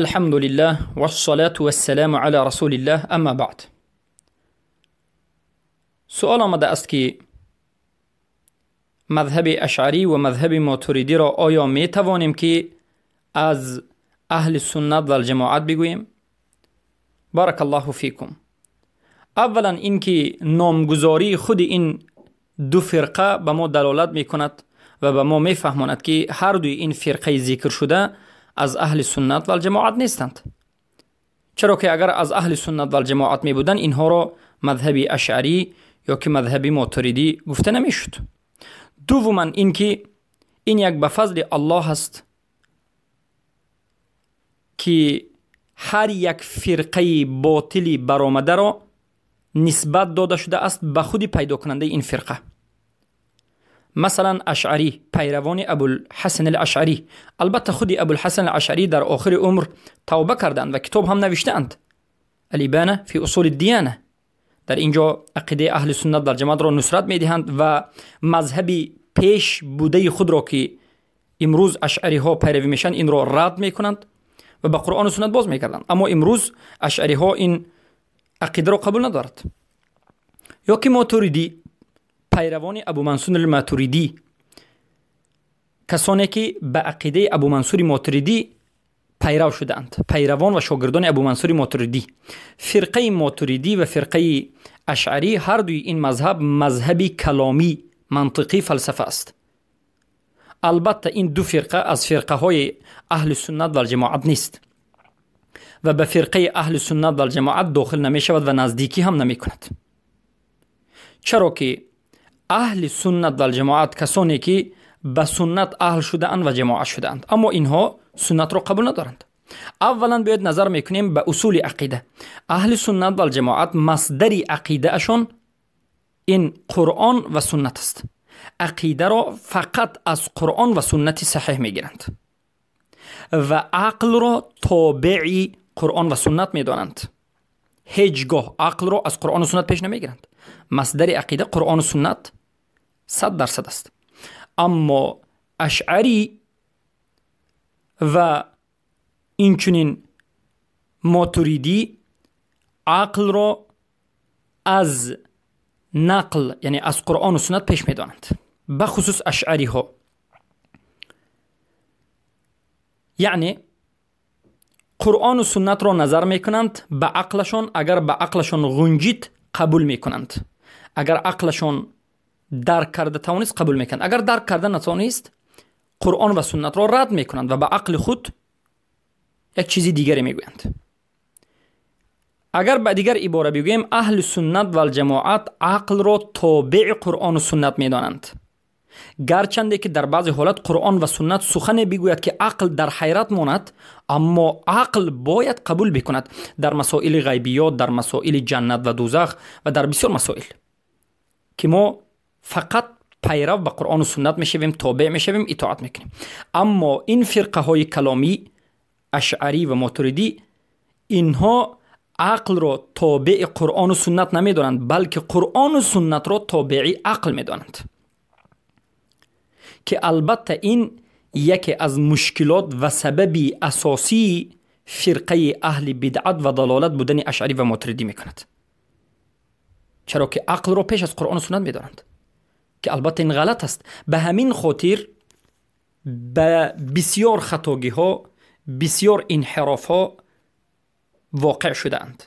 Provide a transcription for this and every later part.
الحمد لله والصلاة والسلام علی رسول الله، اما بعد. سؤال آمده است که مذهب اشعری و مذهب ماتریدی را آیا می توانیم که از اهل سنت و الجماعت بگوییم؟ بارک الله فیکم. اولا اینکه نامگذاری خود این دو فرقه به ما دلالت میکند و به ما میفهماند که هر دوی این فرقه ذکر شده از اهل سنت و الجماعت نیستند. چرا که اگر از اهل سنت و الجماعت می بودند اینها را مذهب اشعری یا که مذهب ماتریدی گفته نمیشد. دوما اینکه این یک به فضل الله است که هر یک فرقه باطلی برآمده را نسبت داده شده است به خود پیدا کننده این فرقه. مثلا اشعری، پیروان ابوالحسن الاشعری. البته خود ابوالحسن الاشعری در آخر عمر توبه کردند و کتاب هم نوشتند، الابانه فی اصول الدیانه. در اینجا عقیده اهل سنت در جماعت را نصرت میدهند و مذهب پیش بوده خود را که امروز اشعری ها پیروی میشن این را رد میکنند و به قرآن و سنت باز میکردند. اما امروز اشعری ها این عقیده را قبول ندارد. یا که ماتریدی، پیروان ابو منصور الماتریدی، کسانی که به عقیده ابو منصور ماتریدی پیرو شدند، پیروان و شاگردان ابو منصور ماتریدی. فرقه ماتریدی و فرقه اشعری هر دوی این مذهب مذهبی کلامی منطقی فلسفه است. البته این دو فرقه از فرقه های اهل سنت و الجماعت نیست و به فرقه اهل سنت و الجماعت داخل نمی شود و نزدیکی هم نمی کند. چرا که اهل سنت و الجماعت کسانی که به سنت اهل شده اند و جماعت شده اند، اما اینها سنت را قبول ندارند. اولا باید نظر میکنیم به اصول عقیده. اهل سنت و الجماعت مصدر عقیده اشون این قرآن و سنت است. عقیده را فقط از قرآن و سنت صحیح میگیرند و عقل را تابع قرآن و سنت میدانند. هیچگاه عقل را از قرآن و سنت پیش نمیگیرند. مصدر عقیده قرآن و سنت 100% است. اما اشعری و اینچنین ماتریدی عقل را از نقل، یعنی از قرآن و سنت پیش میدانند، بخصوص اشعری ها. یعنی قرآن و سنت را نظر میکنند به عقلشان، اگر به عقلشان غنجید قبول میکنند، اگر عقلشان درک کرده توانست قبول میکنند، اگر درک کرده نتوانست قرآن و سنت را رد میکنند و به عقل خود یک چیزی دیگری میگویند. اگر به دیگر عباره بگوییم، اهل سنت و الجماعت عقل را تابع قرآن و سنت میدانند، گرچنده که در بعضی حالت قرآن و سنت سخن بگوید که عقل در حیرت ماند، اما عقل باید قبول بکند در مسائل غیبیات، در مسائل جنت و دوزخ و در بسیار مسائل که ما فقط پیرو به قرآن و سنت میشویم، تابع میشویم، اطاعت میکنیم. اما این فرقه های کلامی اشعری و ماتریدی اینها عقل را تابع قرآن و سنت نمیدانند، بلکه قرآن و سنت را تابع عقل میدانند، که البته این یکی از مشکلات و سبب اساسی فرقه اهل بدعت و ضلالت بودن اشعری و ماتریدی میکند. چرا که عقل را پیش از قرآن و سنت میدانند، که البته این غلط است. به همین خاطر به بسیار خطاگی ها، بسیار انحراف ها واقع شده‌اند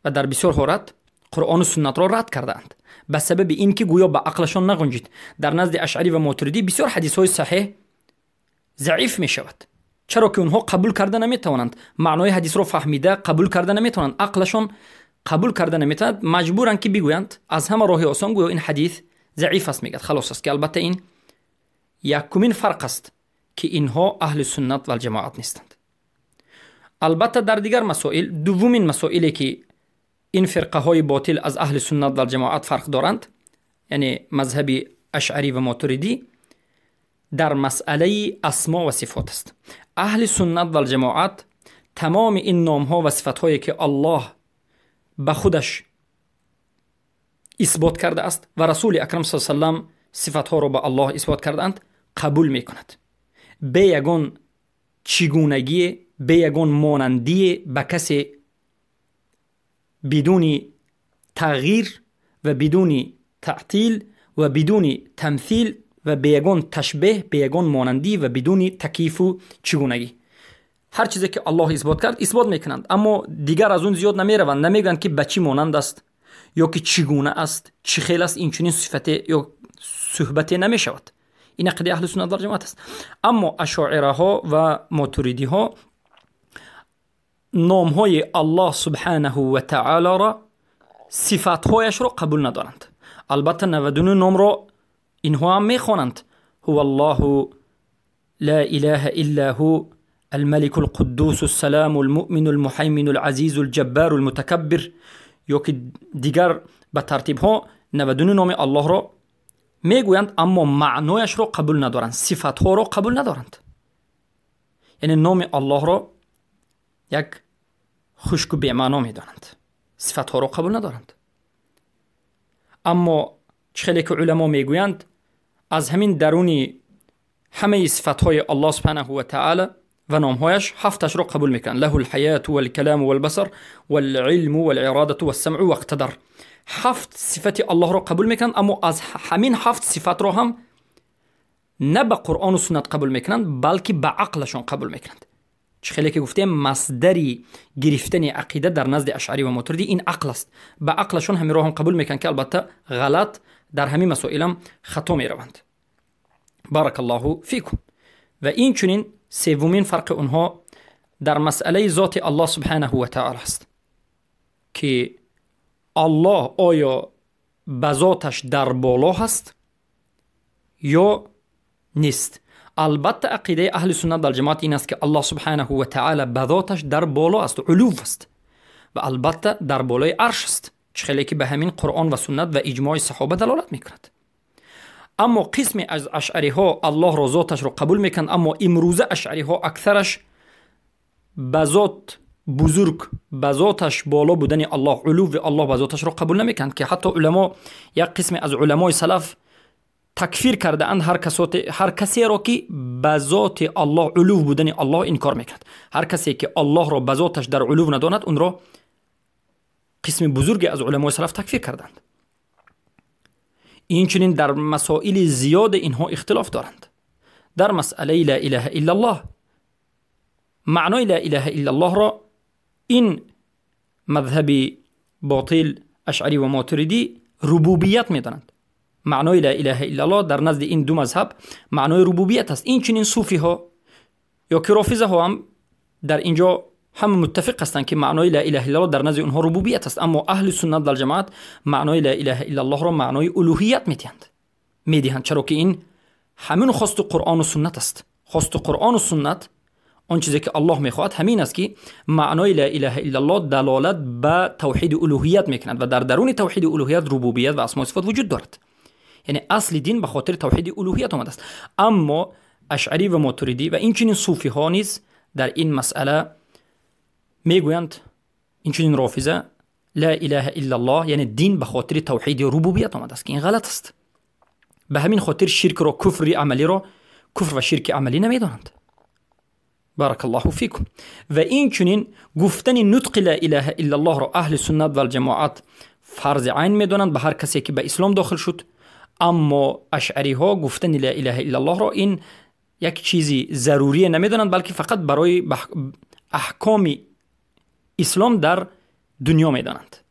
و در بسیار حالت قرآن و سنت را رد کردند، به سبب اینکه گویا به عقلشان نگنجید. در نزد اشعری و ماتریدی بسیار حدیث های صحیح ضعیف می شود، چرا که اونها قبول کرده نمیتوانند، معنای حدیث را فهمیده قبول کرده نمیتوانند، عقلشان قبول کرده نمیتواند، مجبورند که بگویند از همه راه آسان گویا این حدیث ضعیف است، میگد خلاص است. که البته این یکمین فرق است که اینها اهل سنت و الجماعت نیستند. البته در دیگر مسائل، دومین مسائلی که این فرقه های باطل از اهل سنت و الجماعت فرق دارند، یعنی مذهب اشعری و ماتریدی، در مسئله اسما و صفات است. اهل سنت و الجماعت تمام این نام ها و صفت هایی که الله به خودش اثبات کرده است و رسول اکرم صلی الله علیه و سلم صفت ها را به الله اثبات کردند قبول میکند، به یگان چگونگی бе ягон монандие ба касе, бидуни тағйир ва бидуни таътил ва бидуни тамсил ва бе ягон ташбеҳ, бе ягон монандӣ ва бидуни такифу чигунагӣ. Ҳар чизе ки Аллоҳ исбот кард, исбот мекунанд, аммо дигар аз он зиёд намераванд, намегӯянд ки ба чӣ монанд аст ё ки чӣ гуна аст, чӣ хел аст, инчунин сифате ё суҳбате намешавад. Ин ақидаи аҳли суннат вал ҷамоат аст. Аммо ашоираҳо ва мотуридиҳо номҳои Аллоҳ субҳанаҳу ва таолоро, сифатҳояшро қабул надоранд. Албатта 99 номро инҳо ҳам мехонанд: ҳува Аллоҳу ла илаҳа илла ҳу الملك القدوس السلام المؤمن المحیمن العزیز الجبار المتکبر، ё ки дигар ба тартибҳо 99 номи Аллоҳро мегӯянд, аммо маънояшро қабул надоранд, сифатҳоро қабул надоранд. Яъне номи Аллоҳро як хушку бемаъно медонанд, сифатҳоро қабул надоранд. Аммо чӣ хеле ки уламо мегӯянд, аз ҳамин даруни ҳамаи сифатҳои Аллоҳ субҳанаҳу ва таъала ва номҳояш ҳафташро қабул мекунанд: лаҳу лҳаяту валкаламу валбасар валилму валирадату вассамъу вақтадар. Ҳафт сифати Аллоҳро қабул мекунанд, аммо аз ҳамин ҳафт сифатро ҳам на ба Қуръону суннат қабул мекунанд, балки ба ақлашон қабул мекунанд. Чӣ хеле ки гуфтем, масдари гирифтани ақида дар назди ашъарӣ ва мотуридӣ ин ақл аст. Ба ақлашон ҳаминро ҳам қабул мекунанд, ки албатта ғалат, дар ҳамин масоилам хато мераванд. Баракаллоҳу фикум. Ва инчунин севумин фарқи онҳо дар масъалаи зоти Аллоҳ субҳанаҳу ва таъала аст, ки Аллоҳ оё ба зоташ дар боло ҳаст ё нест. Албатта ақидаи аҳли суннат вал ҷамоат ин аст, ки Аллоҳ субҳанаҳу ва таъала ба зоташ дар боло аст, улув аст ва албатта дар болои арш аст, чӣ хеле ки ба ҳамин Қуръон ва суннат ва иҷмои саҳоба далолат мекунад. Аммо қисме аз ашъариҳо Аллоҳро зоташро қабул мекунанд, аммо имрӯза ашъариҳо аксараш ба зот бузург, ба зоташ боло будани Аллоҳ, улуви Аллоҳ ба зоташро қабул намекунанд, ки ҳатто уламо, як қисме аз уламои салаф такфир кардаанд ҳар касеро, ки ба зоти Аллоҳ, улув будани Аллоҳ инкор мекунад. Ҳар касе ки Аллоҳро ба зоташ дар улув надонад, унро қисми бузурге аз уламои салаф такфир карданд. Инчунин дар масоили зиёде инҳо ихтилоф доранд. Дар масъалаи ла илаҳа иллаллоҳ, маънои ла илаҳа иллаллоҳро ин мазҳаби ботил ашъарӣ ва мотуридӣ рубубият медонанд. Маънои ла илаҳа иллаллоҳ дар назди ин ду мазҳаб маънои рубубият аст. Инчунин суфиҳо ё ки рофизаҳо ҳам дар инҷо ҳама муттафиқ ҳастанд, ки маънои ла илаҳа иллаллоҳ дар назди онҳо рубубият аст. Аммо аҳли суннат вал ҷамоат маънои ла илаҳа иллаллоҳро маънои улуҳият медиҳанд, чаро ки ин ҳамин хосту Қуръону суннат аст. Хосту Қуръону суннат, он чизе ки Аллоҳ мехоҳад, ҳамин аст, ки маънои ла илаҳа иллаллоҳ далолат ба тавҳиди улуҳият мекунад ва дар даруни тавҳиди улуҳият рубубият ва асмои сифот вуҷуд дорад. Яъне асли дин ба хотири тавҳиди улуҳият омадааст. Аммо ашъарӣ ва мотуридӣ ва инчунин суфиҳо низ дар ин масъала мегӯянд, инчунин рофиза, ла илаҳа иллаллоҳ яъне дин ба хотири тавҳиди рубубият омадааст, ки ин ғалат аст. Ба ҳамин хотир ширкро, куфри амалиро куфр ва ширки амалӣ намедонанд. Баракаллоҳу фикум. Ва инчунин гуфтани нутқи ла илаҳа иллаллоҳро аҳли суннат вал ҷамоат фарзи айн медонанд ба ҳар касе ки ба ислом дохил шуд. Аммо ашъариҳо гуфтани ла илаҳа иллаллоҳро ин як чизи зарурие намедонанд, балки фақат барои аҳкоми ислом дар дунё медонанд.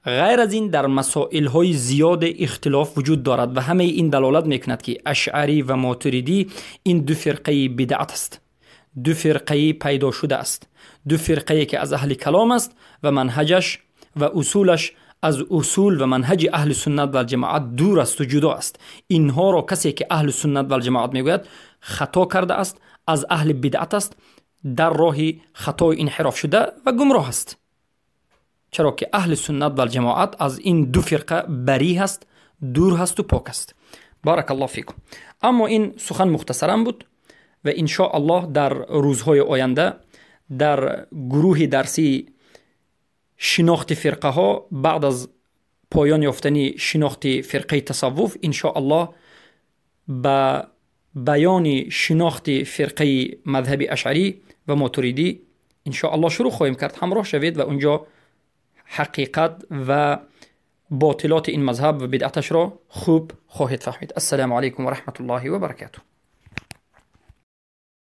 Ғайр аз ин дар масоилҳои зиёде ихтилоф вуҷуд дорад ва ҳамаи ин далолат мекунад, ки ашъарӣ ва мотуридӣ ин ду фирқаи бидъат аст, ду фирқаи пайдо шуда аст, ду фирқае ки аз аҳли калом аст ва манҳаҷаш ва усулаш аз усул ва манҳаҷи аҳли суннат вал ҷамоат дур асту ҷудо аст. Инҳоро касе ки аҳли суннат вал ҷамоат мегӯяд, хато карда аст, аз аҳли бидъат аст, дар роҳи хатои инҳироф шуда ва гумроҳ аст, чаро ки аҳли суннат вал ҷамоат аз ин ду фирқа барӣ ҳаст, дур ҳасту пок аст. Баракаллоҳ фикум. Аммо ин сухан мухтасаран буд ва иншо Аллоҳ дар рӯзҳои оянда дар гурӯҳи дарсии шинохти фирқаҳо, баъд аз поён ёфтани шинохти фирқаи тасаввуф, иншо Аллоҳ ба баёни шинохти фирқаи мазҳаби ашъарӣ ва мотуридӣ иншоаллоҳ шурӯъ хоҳем кард. Ҳамроҳ шавед ва унҷо ҳақиқат ва ботилоти ин мазҳаб ва бидъаташро хуб хоҳед фаҳмид. Ассалому алайкум ва раҳматуллоҳи ва баракатуҳ.